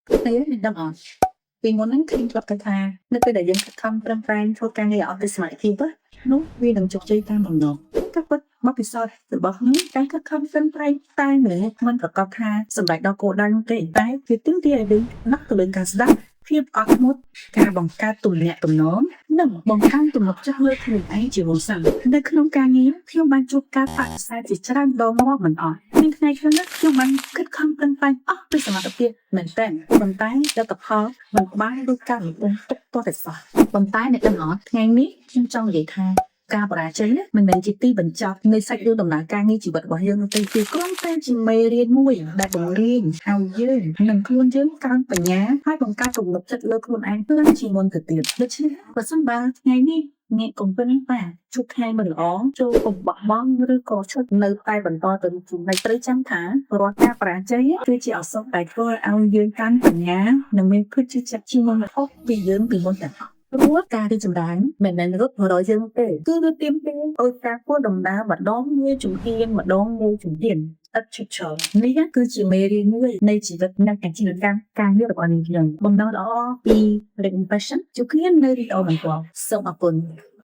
គ្នាដឹងអត់ពីមុនហ្នឹងខ្ញុំធ្លាប់គិតថានៅពេលដែលយើងខិតខំប្រឹងប្រែងធ្វើការងារឲ្យអស់ពីសមត្ថភាពនោះវានឹងជោគជ័យតាមបំណងការពិតបទពិសោធន៍របស់ខ្ញុំការខិតខំប្រឹងប្រែងតែម្នាក់មិនប្រកាសថាសម្រេចដល់គោលដៅនោះទេតែវាទាមទារឲ្យយើងណាស់ទៅលើការស្ដាប់ភាពអត់ធ្មត់ការបង្កើតទំនាក់ទំនងនិងបង្កើនទំនុកចិត្តលើខ្លួនឯងជាមុនសិននៅក្នុងការងារខ្ញុំបានជួបការបដិសេធជាច្រើនដងរាប់មិនអស់មានថ្ងៃខ្លះខ្ញុំបានខិតខំប្រឹងប្រែងអស់ពីសមត្ថភាពមែនទែនប៉ុន្តែលទ្ធផលមិនបានដូចការរំពឹងទុកទាល់តែសោះប៉ុន្តែអ្នកទាំងអស់ថ្ងៃនេះខ្ញុំចង់និយាយថាការបរាជ័យមិនមែនជាទីបញ្ចប់នៃសាច់រឿងដំណើរការងារជីវិតរបស់យើងនោះទេគឺគ្រាន់តែជាមេរៀនមួយដែលបង្រៀនឲ្យយើងនិងខ្លួនយើងកើនបញ្ញាហើយបង្កើតទំនុកចិត្តលើខ្លួនឯងខ្លាំងជាងមុនទៅទៀតដូច្នេះបើសិនបើថ្ងៃនេះអ្នកកំពុងតែជួបថ្ងៃមិនល្អចូលកុំបោះបង់ឬក៏ឈប់នៅតែបន្តទៅចំណុចត្រូវចាំថារាល់ការបរាជ័យគឺជាឱសថដែលធ្វើឲ្យយើងកើនបញ្ញានិងមានភាពជឿជាក់ជាងមុនខុសពីយើងពីមុនទាំងអស់ព្រោះការរីកចម្រើនមិនមែនរត់មករកយើងទេគឺវាទាមទារឲ្យការធ្វើដំណើរម្ដងមួយជំហានម្ដងមួយជំហានឥតឈប់ឈរនេះគឺជាមេរៀនមួយនៃជីវិតនិងអាជីវកម្មការងាររបស់នាងខ្ញុំបំណងល្អពី Red Impression ជួបគ្នានៅវីដេអូបន្ទាប់សូមអរគុណ។